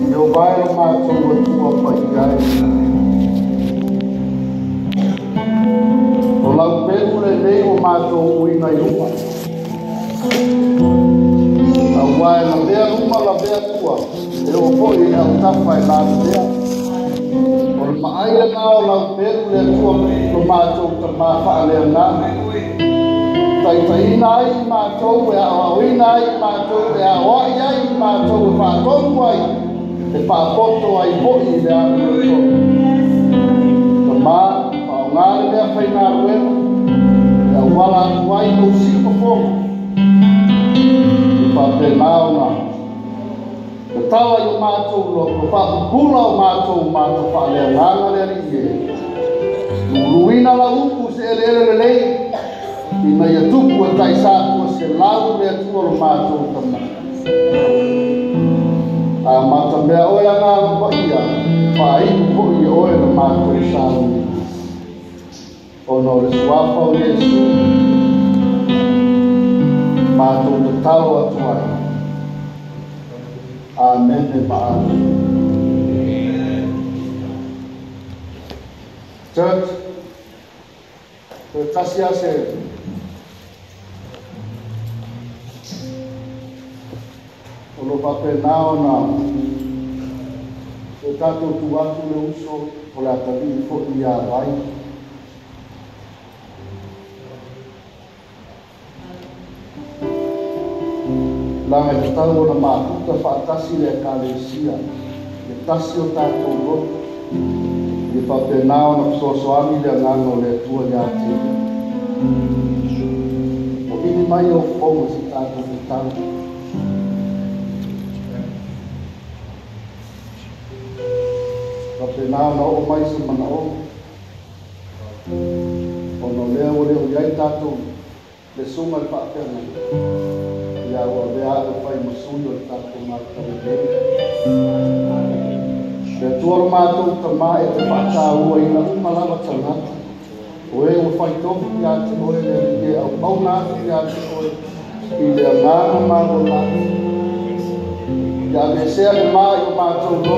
Ieova e lo matou Atua paia e. O lau pelu lenei ua matou uiga i luma. Auā e lavea luma lavea tua, e oo foi i le autafa e lavevea. O le maai lenā o lau pelu le Atua lo matou Tamā faaleagaga. Taitaiina ai i matou e aoaoina ai i matou e aoai ai i matou e faatonu ai e faapoto ai foi i le amiotonu. Tamā, faaaogā le meafaigaluega e auala atu ai lou siufofoga e faapena ona tatala i o matou loto, faapupula o matou mata faaleagaga le Alii e. Luluina lau upu se eleele lelei, ina ia tupu e taisā tua se lau le Atua lo matou Tamā. Amata mea oe Agaga Paia, faaiu foi e oe le matou sauni. Ona o le suafa o Iesu, matou tatalo atu ai. Amene ma amene. Church, toe tasi lava se o lo o faapena ona toe tatou tu atu le uso o le atalii foi ia vai. Laga e tatau ona mafuta faatasi le Ekalesia, le tasi o tatou loto, ia faapena ona fesoasoani le Agaga o le Atua ia te ia. Moili mai ou fofoga i se tatou tatalo. Faapena ona oo mai se manaoga, ona o lea ua le o i ai tatou le susuga i le faafeagaiga, ia ua avea au e fai ma sui o le tatou Maota lenei. Le Atua lo matou Tamā e te faatauaina uma lava tagata, o e ua fai tofu ia te oe le Alii e auauna atu ia te oe i le agaga maualalo. Ia aveesea le ma i o matou loto,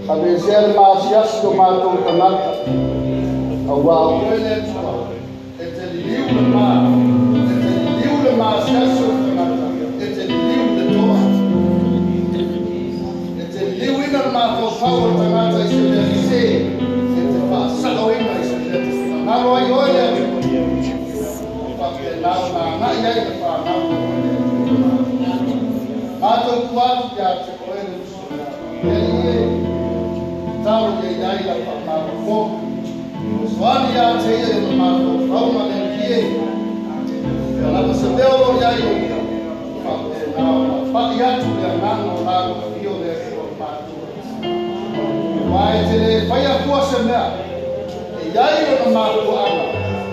aveesea le maasiasi o matou tagata, auā o oe le Atua e te liliu le ma, e te liliu le maasiasi o le tagata, e te liliu le toa. E te liliuina le mafaufau o le tagata i se mea sese, e te faasaoina i se mea te finagalo ai oe le Atua. E faapena ona agai ai le fanau a oe le Atua. Matou tua atu ia te oe le uso ia le Alii e, tatalo ia i ai lau faamalofoga. Fesoasoani ia te ia i ona mafaufauga le Alii e. Pea lava se mea o lo o i ai o ia, faapena ona pai atu le agaga o la afio le Atua o matou. Aua e te le faia fua se mea, e i ai lona mafuaaga,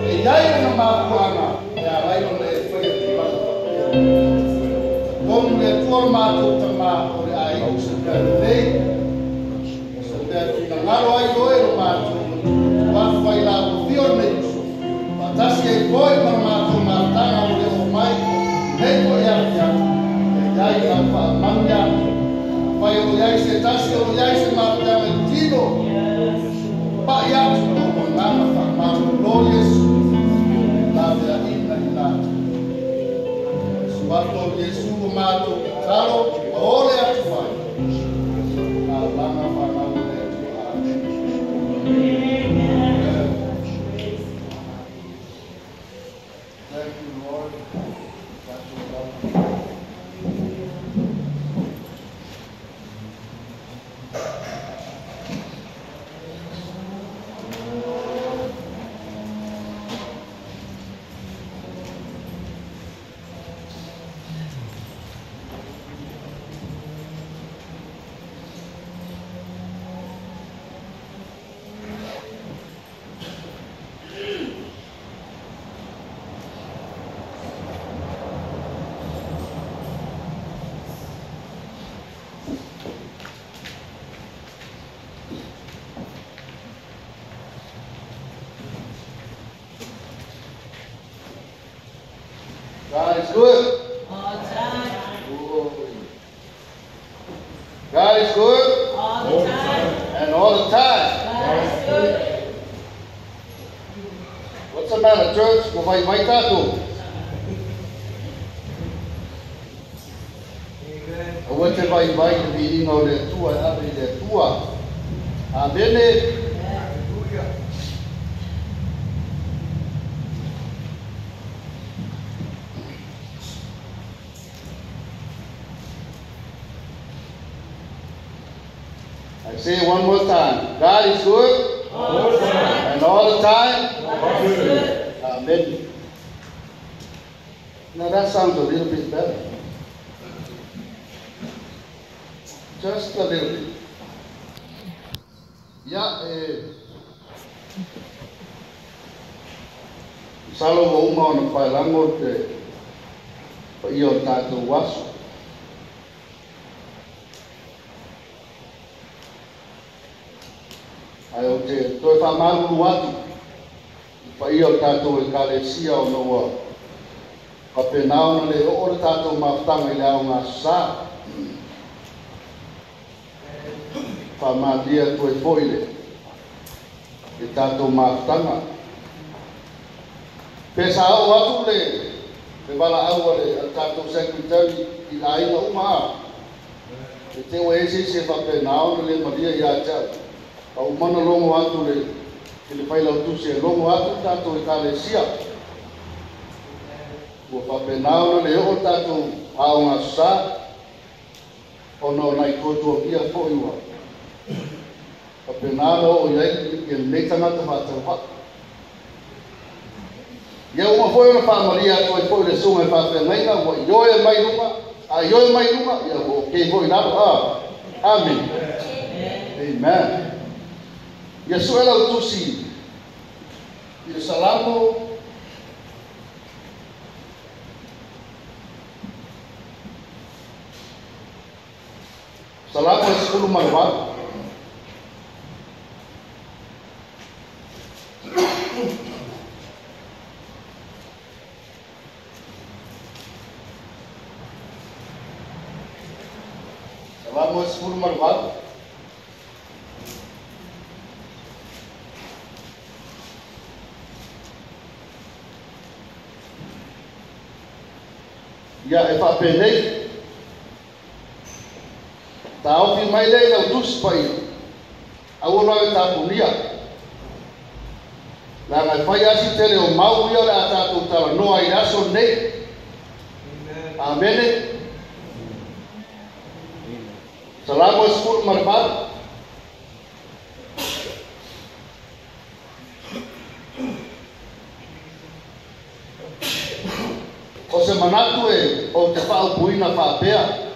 e i ai lona mafuaaga e ala ai ona e faia tulaga faapea. Talitonu le Atua o matou Tamā o le a iu se mea lelei, o se mea e finagalo ai oe lo matou Atua atu ai la afio lenei uso, faatasi ai foi ma le matou mafutaga o le oo mai nei foi afiafi, ia i ai lau faamanu ia te. Afai o lo o i ai se tasi o lo o i ai se mafutaga i tino, pai atu lou agaga faamalolo Iesu e laveaiina i latou. Suafa o Iesu o matou tatalo ma ole atu ai. Alaga fanau o le Atua. Amene. Thank you, Lord. Tatou lava. God is good. All the time. Vai tātou. Aua te vai vai le viiga o le Atua e ave i le Atua. Amene. I say it one more time. God is good. All the time. And all the time. God is good. Amen. Now that sounds a little bit better. Just a little bit. Ia, masalo ua uma ona paelago le paia o le tatou aso. Ae ou te toe faamalulu atu i paia o le tatou Ekalesia ona ua faapena ona le oo le tatou mafutaga i le aoga aso Sa. Faamalia atu ai foi le tatou mafutaga. Pe sa oo atu le valaau a le tatou secretary i aiga uma a. E te ua ese se faapena ona le malia ia te au. A uma ona logo atu le failautusi e logo atu le tatou Ekalesia. Ua faapena ona le oo le tatou aoga aso Sa ona o nai tuatuagia foi ua faapena ona oo i ai lenei tagata faatauvaa. Ia uma foi ona faamalia atu ai foi le susuga i faafeagaiga ua ioe mai luga, a ioe mai luga, ia ua okei foi i lalo. Amen. Amen. Ia sue lau tusi i le Salamo Salamo 18. Salamo 18. Ia e faapenei. Taofi mai lea i lau tusi paia. Aua loa e tapunia. Leaga e fai asi tele o mau ia o le a tatou talanoa i le aso lenei. Amene. Salamo 18. O se manatu e ou te faaupuina faapea.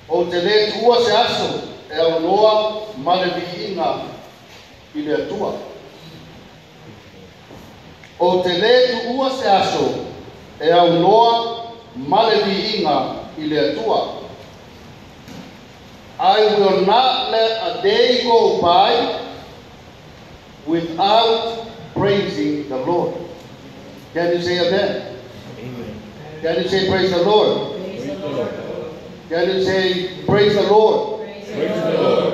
Ou te lē tuua se aso e aunoa ma le viiga i le Atua. Ou te lē tuua se aso e aunoa ma le viiga i le Atua. I will not let a day go by without praising the Lord. Can you say amen? Amen. Can you say praise the Lord? Praise the Lord. Can you say praise the Lord? Praise the Lord.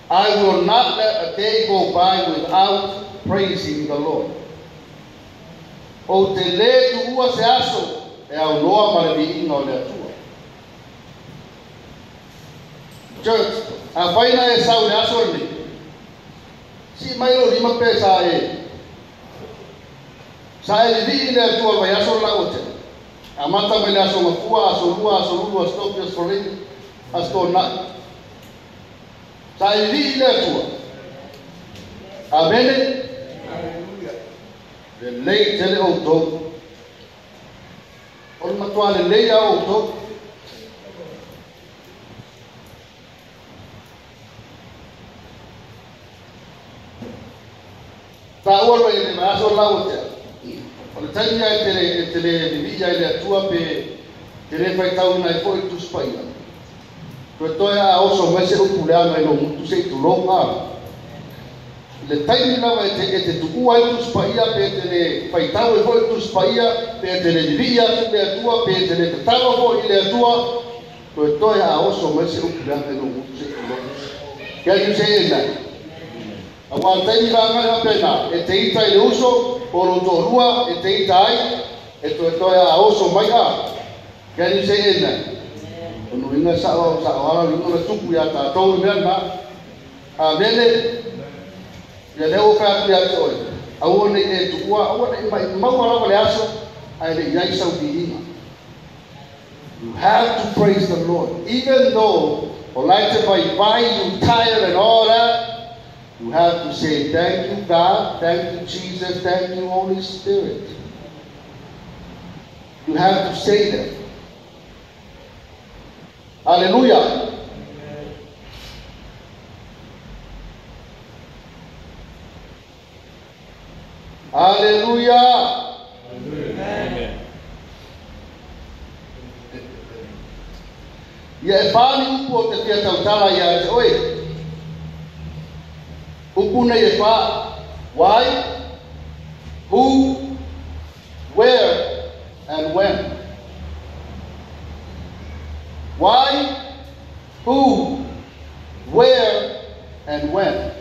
I will not let a day go by without praising the Lord. Ou te lē tuua se aso e aunoa ma le viiga o le Atua. Church, afai na e sau i le aso lenei, sii mai lou lima pe sa e sa e lilii le Atua le vaiaso le lau o tea. Amata mai le aso Gafua, aso Lua, aso Lulu, aso Tofi, aso Faleina, aso Toonai. Sa e lilii le Atua. Amene. Lelei tele outou. O le matuā lelei lava outou. Taua loa i le vaiaso le lau o tea. O le taimi lava e te le lilii ai le Atua pe te le faitauina ai foi le Tusi Paia. Toetoe a oso mai se upu leaga i lou gutu se i tulou a. I le taimi lava e te tuua ai le Tusi Paia pe te le faitau ai foi le Tusi Paia pe te le lilii atu i le Atua pe te le tatalo foi i le Atua, toetoe a oso mai se upu leaga i lou gutu se i tulou. Can you say amen? A wā taimi rā ngai hapena, e te ita i le uso, o lo tōrua, e te ita ai, e toe toe a oso mai a. Can you say amen? O no inga sa o sa o ala lunga na tupu ia tātou mea nā. Amene, ia leo whea ia te oe. Aua nei e tuua, aua nei mai maua rawa le aso, ai le iai sau viinga. You have to praise the Lord. Even though o lai te vai vai, you tired and all that, you have to say thank you God, thank you Jesus, thank you Holy Spirit. You have to say that. Hallelujah. Hallelujah. Amen. Ia e whāni upu o te whia tautala ia te oe. Upu nei e whā, why, who, where, and when. Why, who, where, and when.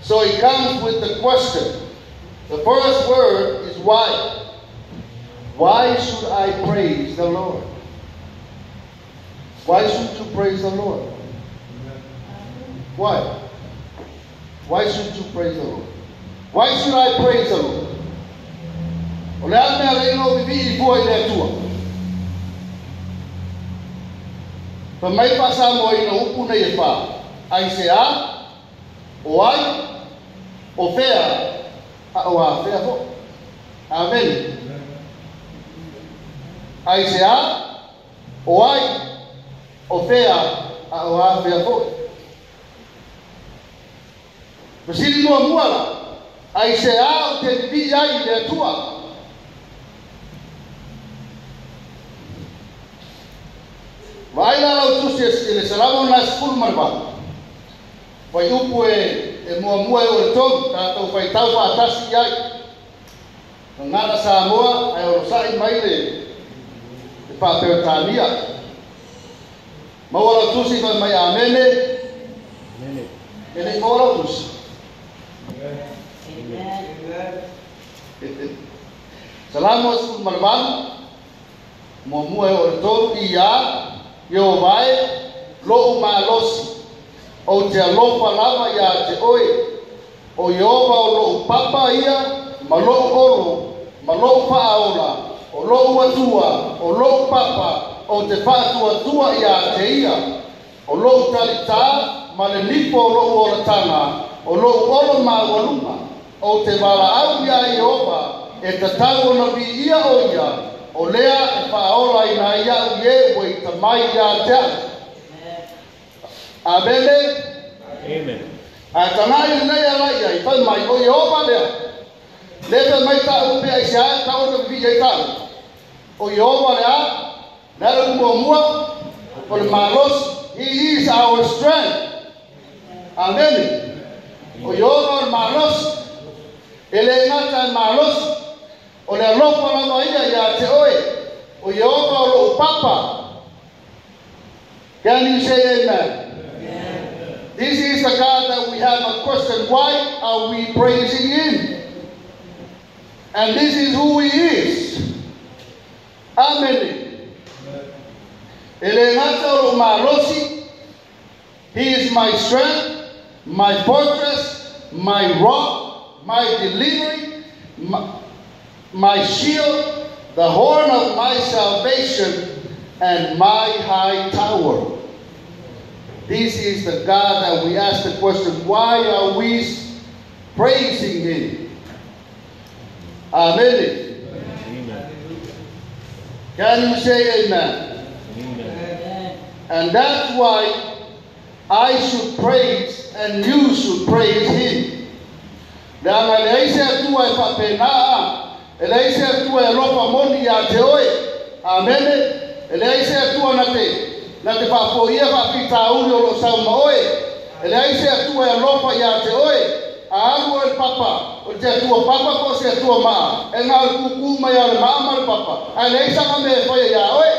So it comes with the question. The first word is why. Why should I praise the Lord? Why should you praise the Lord? Why? Why should you praise the Lord? Why should I praise the Lord? O le a mea leina o vivi i fua i le atua. Fa mai pa mo ina upu nei e wha. Ai se a, o ai, o fea, a o a fea ho. Amen. Ai se a, o ai, o fea, a o a fea ho. Pasili mua mua la, ai se a o te vivi ai i le atua. Vai la lau tusi e le salamo na skulu marwa. Wai upu e mua mua e o le tolu, tātou whai tau whaatasi ai. Ngana Samoa, ai o rosai mai le pāpeotania. Maua lau tusi whai mai amene. E nei maua lau tusi. Amen. Salamo skulu marwa. Mua mua e o le tolu i a. Io vai, lou malosi, o te alofa lava ia te oe, o Iova o lou papa ia, ma lou olo, ma lou faaola, o lou atua, o lou papa, o te faatuatua ia te ia, o lou talitā, ma le nipo o lou olatanga, o lou olo maualuga, o te valaau ia Iova, e tatau ona viia o ia, o lea e whaola i nā ia u ye ua i tamai ia te au. Amene. Amen. A tangai nei ala ia i whai mai o Iova lea. Le whai mai ta upe ai se ai ta ona vi ai tau. O Iova lea, nā mua mua, o le malos, he is our strength. Amen. O Iova o le malos, e le ngata e malos, o le alofa lava ia ia te oe, o Iova o lou papa. Can you say amen? Amen. This is the God that we have a question. Why are we praising him? And this is who he is. Amen. E le ngata o lou malosi, he is my strength, my fortress, my rock, my delivery, my shield, the horn of my salvation, and my high tower. This is the God that we ask the question, why are we praising him? Amen. Amen. Can you say amen? Amen. And that's why I should praise and you should praise him. Leanga le aise atua e whapenaa, e le aise atua e alofa moni ia te oe. Amene. E le aise atua na te whaapoia whaapitauri o lo sauma oe. E le aise atua e alofa ia te oe. A alu o le papa, o te atua papa ko se atua maa. E ngā le kuku mai a le maa ma le papa. A le aisa nga me whaia ia oe.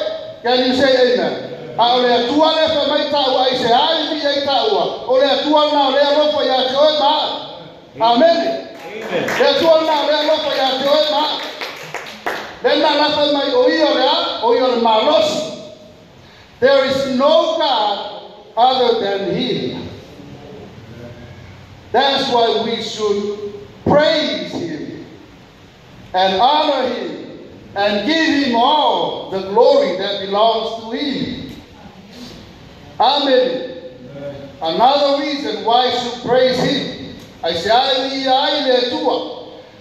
Can you say amen? A o le Atua lea fai mai taua ai se ai vi ai taua. O le Atua lena o lea alofa ia te oe ma au. Amene. Le Atua lena o lea alofa ia te oe ma au. Le na la fai mai o ia o le a, o ia o le malosi. There is no God other than Him. That's why we should praise Him and honor Him and give Him all the glory that belongs to Him. Amen. Another reason why should praise Him. Ai se ai ia ai le Atua.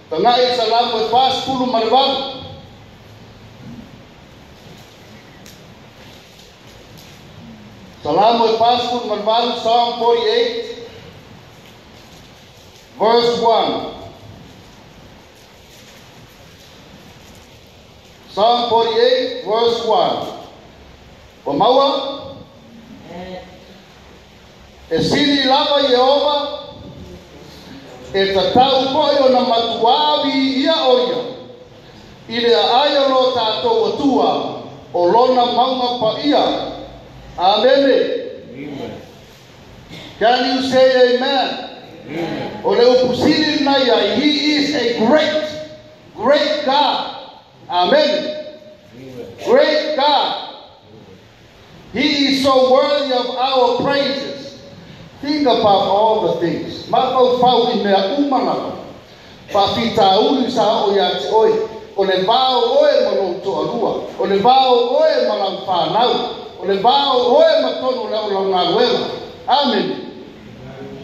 Tagai Salamo e 48. Salamo e 48, Psalm 48, verse 1. Psalm 48, verse 1. Ua maua? E sili lava Ieova, e tatau foi ona matuā viia o ia, i le aai o lo tātou Atua, o lona mauga paia. Amene. Amen. Can you say amen? Amen. O le upu sili lena ia, He is a great, great God. Amen. Amen. Great God. He is so worthy of our praises. Think about all the things. Mafaufau i mea uma lava. Faafitauli sa o ia te oe. O le vao oe ma lou toalua. O le vao oe ma lau whanau. O le vao oe ma tonu le o lau galuega. Amen.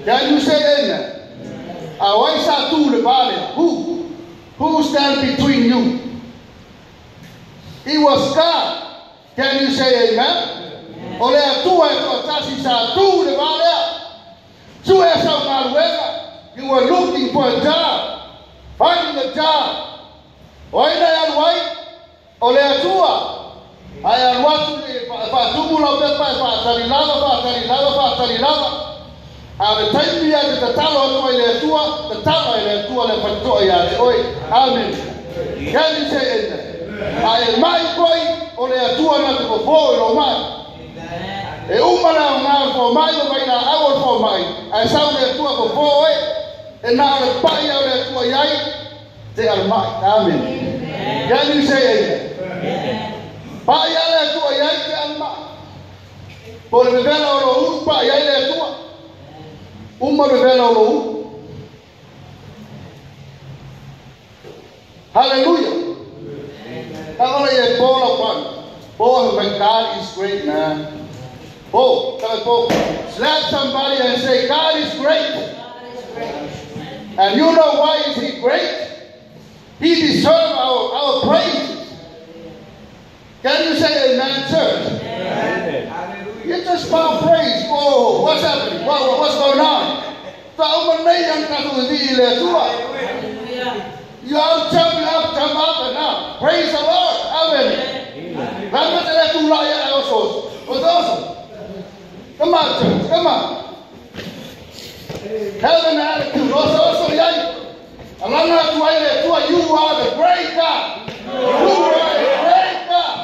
Can you say amen? A o ai sa tu le va lea? Who? Who stand between you? It was God. Can you say amen? O le Atua e toatasi sa tu le va lea. Sue sau galuega. You were looking for a job. Finding a job. O ai na e alu ai? O le Atua. Ai alu atu le faatumu lau pepa e faatalilava, faatalilava, faatalilava. A le taimi ia te tatalo atu ai le Atua, tatalo ai le Atua le fatitoa ia te oe. Amen. Can you say amen? A e mai koe o le Atua na te fofo i lo mai. E uma la o ngā fo mai o mai la au o fo mai. Ae sau le Atua fofo oe, e nā o le pai au le Atua iai, te al mai. Amen. Can you say amen? Pai a le Atua iai, te al mai. Po le vevela o lo uru, pai ai le Atua. Uma vevela o lo uru. Hallelujah. Ka ola i e pōla pan. Boy, my God is great, man. Oh, slap somebody and say, God is great. God is great. And you know why is He great? He deserves our praise. Can you say amen, church? Amen. Hallelujah. You just found praise. Oh, what's happening? What's going on? Hallelujah. You are jumping up, jump up and up. Praise the Lord. Amen. Amen. Come on, church. Come on. Have an attitude. You are the great God. You are a great God.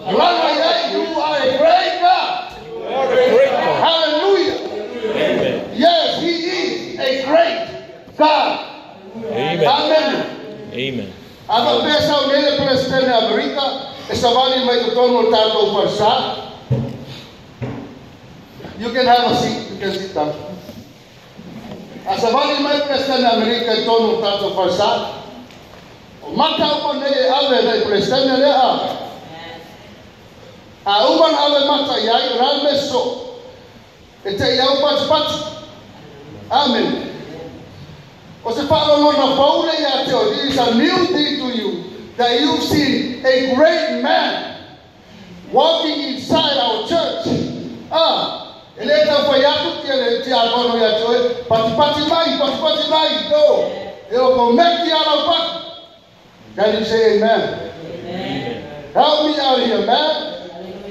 You are a great God. You are a great God. Hallelujah. Amen. Yes, He is a great God. Amen. Amen. Amen. A pesa o nele presidente da América, essa vale mai tonu o tātou farsa. You can have a seat, you can sit down. A savali mai presidente da América e tonu o tātou farsa. O mata uma nei ave nei presidente le a. A uma ave mata iai ralme so. E te iau pati pati. Amen. O se whaalongona paule ia te o, this is a new thing to you, that you've seen a great man walking inside our church. Ah, e le tau whai atu tia le tia akono ia te oe, pati pati mai, pati pati mai, no. E o ko meki ala upaki. Can you say amen? Amen. Help me out here, man.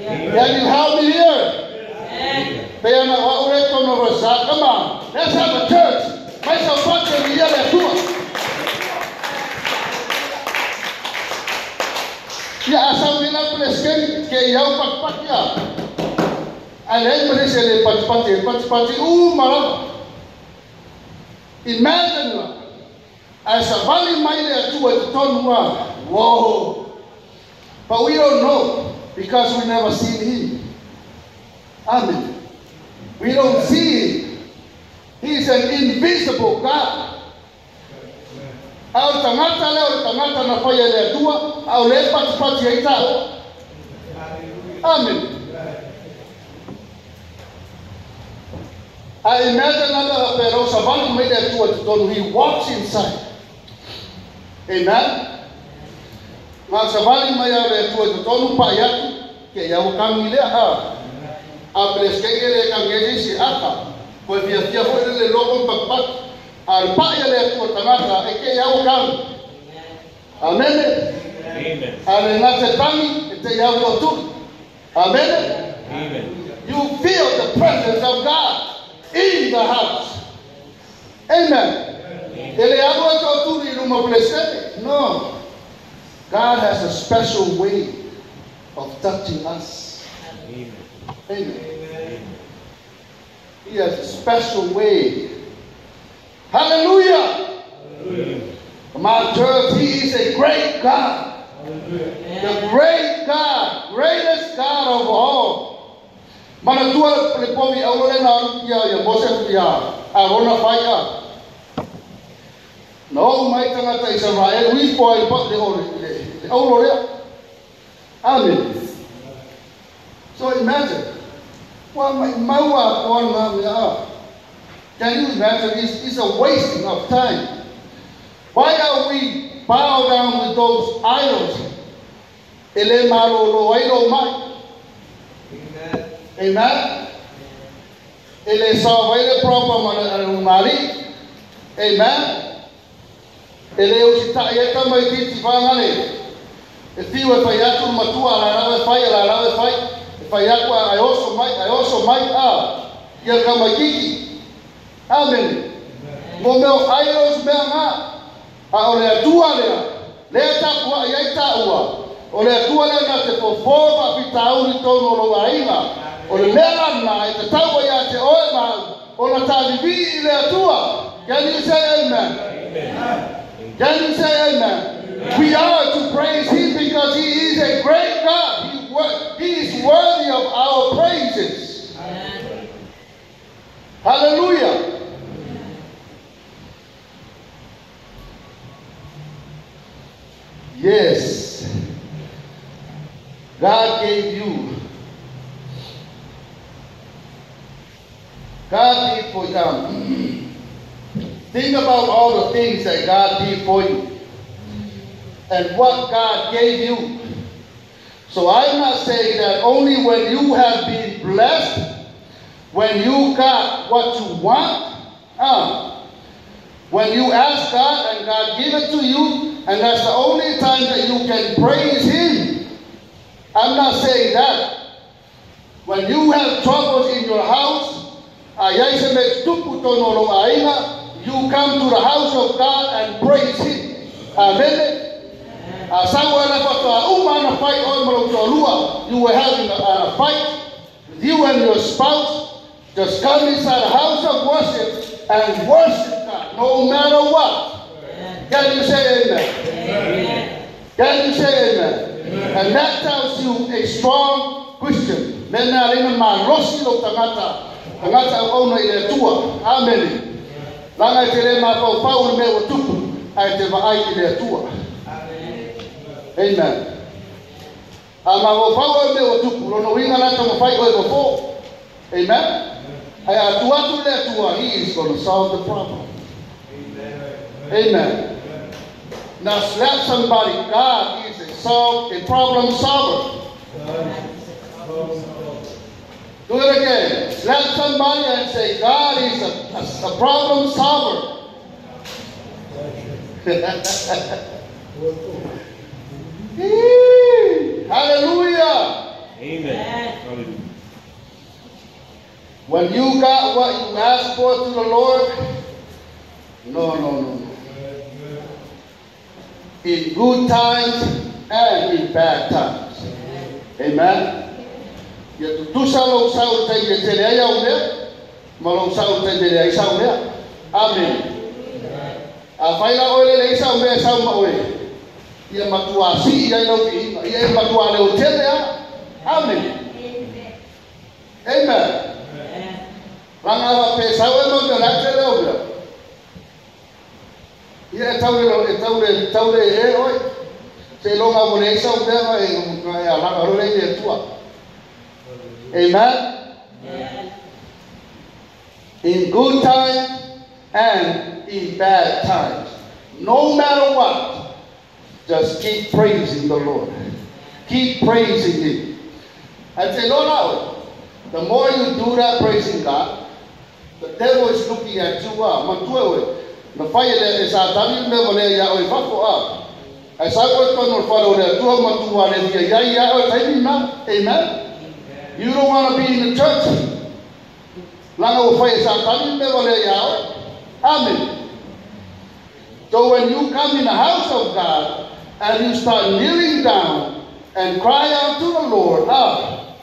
Hallelujah. Can you help me here? Amen. Peana wa ure tono rosa. Come on, let's have a church. Mai sa pate ni ia le Atua. Ia asa wila presken ke iau pak pak ia. Ae leai ma se isi e le patipati, e patipati uma lava. Imagine la, ae savali mai le Atua i totonu a. Whoa! But we don't know because we never seen him. Amen. We don't see him. He is an invisible God. A o le tagata lea o le tagata na faia e le Atua, a o lea e patipati ai taua. Amen. A imagine la le faapea o savali mai le Atua i totonu, he walks inside. Amen. Ma savali mai a le Atua i totonu, pai atu, ke ia ua kagi lea, ha. A Peresetene le kagi ai se isi ata, koe fiafia foi le le logo ma patupatu. A o le pai a le Atua tagata, e ke ia ua kagi. Amene. Amen. A le gata tangi, e te ia ua tui. Amene. Amen. You feel the presence of God in the house. Amen. E le alu e toatuli i luma o Peresetene. No. God has a special way of touching us. Amen. Amen. He has a special way. Hallelujah. My church, he is a great God. The great God, greatest God of all. Manatua le povi aulo le na alu ia ia Mose ia Arona fai a. Na ou mai tagata Israel ui po ai pa le o le le aulo lea. Amen. So imagine. Wa mai maua ko na mea a. Can you imagine? It's a wasting of time. Why are we bow down with those idols? E le malolo ai lo mai. Amen. E le solve ai le problem a le umali. Amen. E le usita'i ai tamaitiiti fagale. E fiu e fai atu le matua a la lava e fai, a la lava e fai, e fai atu ae oso mai, ae oso mai, a, ia tamaitiiti. Amene. Mo mea o idols mea na. A o le Atua lea, lea tapua'i ai taua, o le Atua lea na te fofo faafitauli i totonu o lou aiga. O le mea lana e tatau ai ia te oe ma au, ona tavivii i le Atua. Can you say amen? Can you say amen? We are to praise him because he is a great God. He is worthy of our praises. Hallelujah. Yes. God gave you. God did for you. Think about all the things that God did for you and what God gave you. So I'm not saying that only when you have been blessed, when you got what you want, when you ask God and God give it to you, and that's the only time that you can praise him. I'm not saying that. When you have troubles in your house, a iai se mea e tutupu i totonu o lou aiga, you come to the house of God and praise him. Amene. A sau oe la faatoa uma ana fai oe ma lou toalua, you were having a fight with you and your spouse, just come inside the house of worship and worship God, no matter what. Can you say amen? Amen. Can you say amen? And that tells you a strong Christian. Mea na alai na malosi lou tagata, tagata auauna i le Atua. Amene. Leaga e te le mafaufau i le mea ua tupu, ae te vaai i le Atua. Amen. A mafaufau oe i le mea ua tupu, lona uiga la e taumafai oe fofo. Amen. Ae a tuu atu i le Atua, He is gonna solve the problem. Amen. Now slap somebody, God is a solve a problem solver. Do it again. Slap somebody and say, God is a problem solver. Hallelujah. Amen. Hallelujah. When you got what you asked for to the Lord, no, no, no, no. In good times and in bad times. Amen. Ia tutusa lou sau i taimi e tele ai au mea, ma lou sau i taimi e leai sau mea. Amene. Afai la oe le leai sau mea e sau ma oe, ia matua sii ai lau viiga, ia e matua leotele lava. Amene. Amen. Laga a faapea e sau oe ma mea o le a tele au mea, ia e tau le e tau le tau le ee oe. Seiloga ua leai sau mea ona e alaga loa lea i le Atua. Amen. In good times and in bad times. No matter what, just keep praising the Lord. Keep praising Him. Ae te iloa la oe, the more you do that praising God, the devil is looking at you, a, matua oe, na fai e le e Satani le mea valea iā oe i fafo, a. Ae sau oe i totonu o le fale o le Atua matua le fia iai iā oe taimi lena. Amen. You don't want to be in the church. Laga ua fai e Satani le mea valea iā oe. Amen. So when you come in the house of God and you start kneeling down and cry out to the Lord, ah,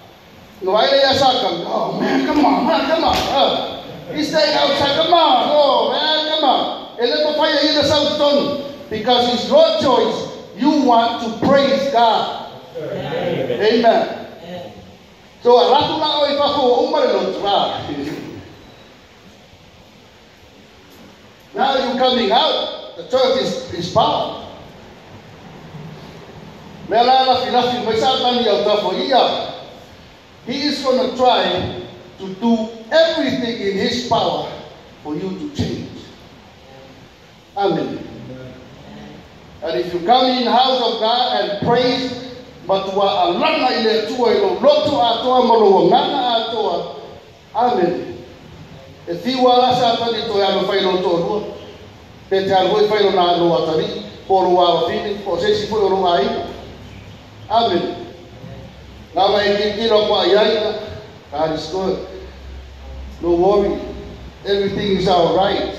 no ai le ia Satani, oh man, come on, man, come on. Ah, he's staying outside, come on, oh man, come on. E le mafai e ia ona sau i totonu because it's your choice, you want to praise God. Amen. So alu atu la oe i fafo ua uma le lotu, ah. Now you coming out, the church is is far. Mea la lafilafi mai Satani i autafa ia. He is gonna try to do everything in his power for you to change. Amen. And if you come in house of God and praise, matua alaga i le Atua i lou loto atoa ma lou agaga atoa. Amene. E fiu lava la Satani e toe alu e fai lou toalua, pe te alu foi e fai lona lou atalii, po o lou avafine, po o se isi foi o lou aiga. Amene. Lava e tilotilo atu i ai, God is good. No worry. Everything is all right.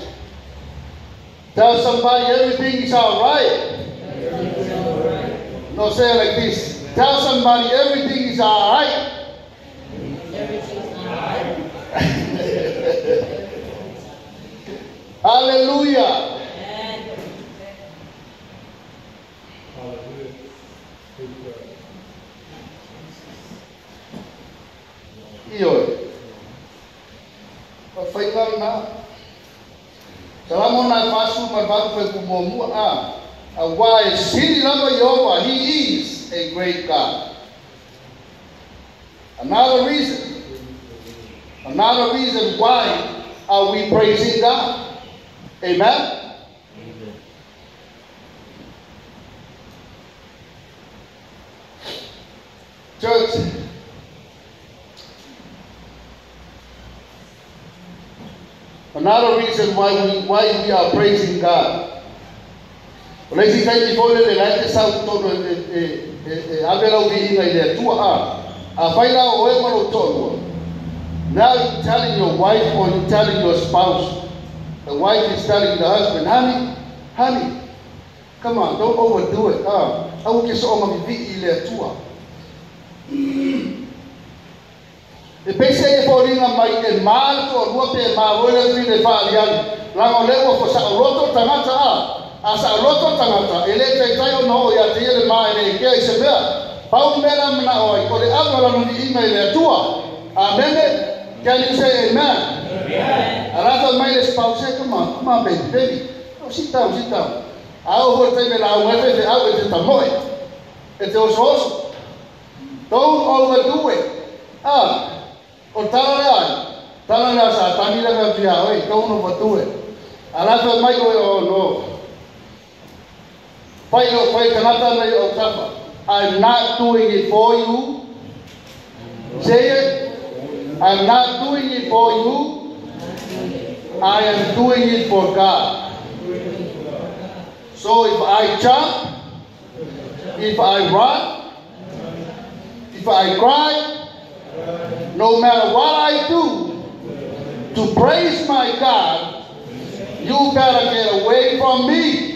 Tell somebody everything is all right. No, say it like this. Tell somebody everything is all right. Everything's all right. Hallelujah. Amen. Hallelujah. Ioe. O le faiga lena. Salamo 48 fuaiupu muamua, a. Aua e sili lava Ieova, He is a great God. Another reason, another reason why are we praising God. Amen? Amen. Church, another reason why we, why we are praising God. O le isi taimi foi lele la e te sau totonu e, e, e, e ave lau viiga i le Atua, a. Afai la o oe ma lou toalua, now you telling your wife or you telling your spouse, the wife is telling the husband, honey, honey, come on, don't overdo it, a. Aua ke soonga vivii i le Atua. E peisai e foliga mai e ma le toalua pe e ma foi le fili e faaliali, laga o lea ua fasaoloto le tagata a. A saoloto le tagata, e le taitai ona oo ia te ia le ma e le ekea i se mea. Pau le mea la manao ai, o le ave o lana viiga i le Atua. Amene? Can you say amen? A la fai mai le spouse, hey, come on, come on baby, baby, oh, sit down, sit down. A oo foi le taimi e lauga ai faifeau e te tamoe, e te osooso. Don't overdo it. A, o le tala lea ai, tala lea a Satani lea fai atu iā oe, don't overdo it. A la fai mai oe, oh no. Fai lou fai tagata ana i ou tapa. I'm not doing it for you. Say it. I'm not doing it for you. I am doing it for God. So if I jump, if I run, if I cry, no matter what I do to praise my God, you better get away from me.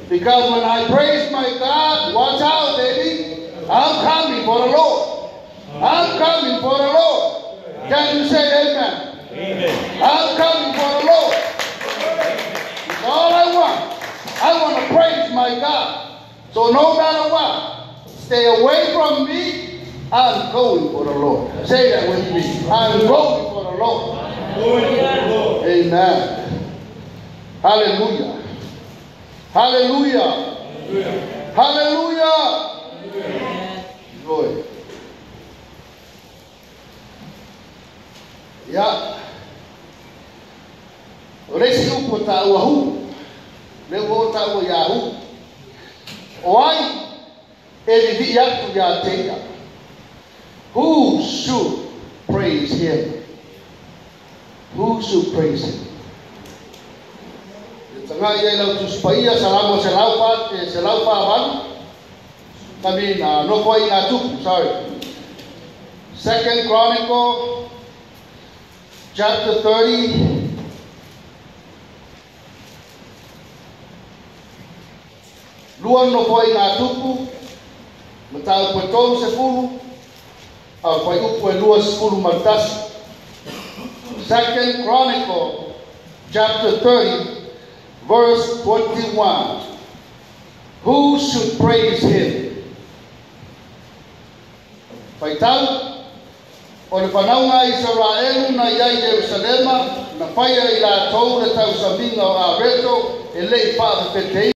Because when I praise my God, watch out, baby. I'm coming for the Lord. I'm coming for the Lord. Can you say amen? Amen. I'm coming for the Lord. It's all I want. I want to praise my God. So no matter what, stay away from me. I'm going for the Lord. Say that with me. I'm going for the Lord. Going for the Lord. Amen. Hallelujah. Hallelujah. Hallelujah. Hallelujah. Glory. Ia. O le isi upu e taua who. Le ua o taua ia who. O ai e vivii atu iā te ia. Who should praise him? Who should praise him? E taga'i ai lau Tusi Paia Salamo 104 e 148. I mean, Nofoaiga a Tupu, sorry. Second Chronicle, chapter 30. Lua Nofoaiga a Tupu, mataupu e 30, a fuaiupu e 21. Second Chronicle, chapter 30, verse 21. Who should praise him? Faitau, o le fanauga a Isaraelu na i ai Ierusalema, na faia i latou le tausamiga o Areto e lei faafefeteina.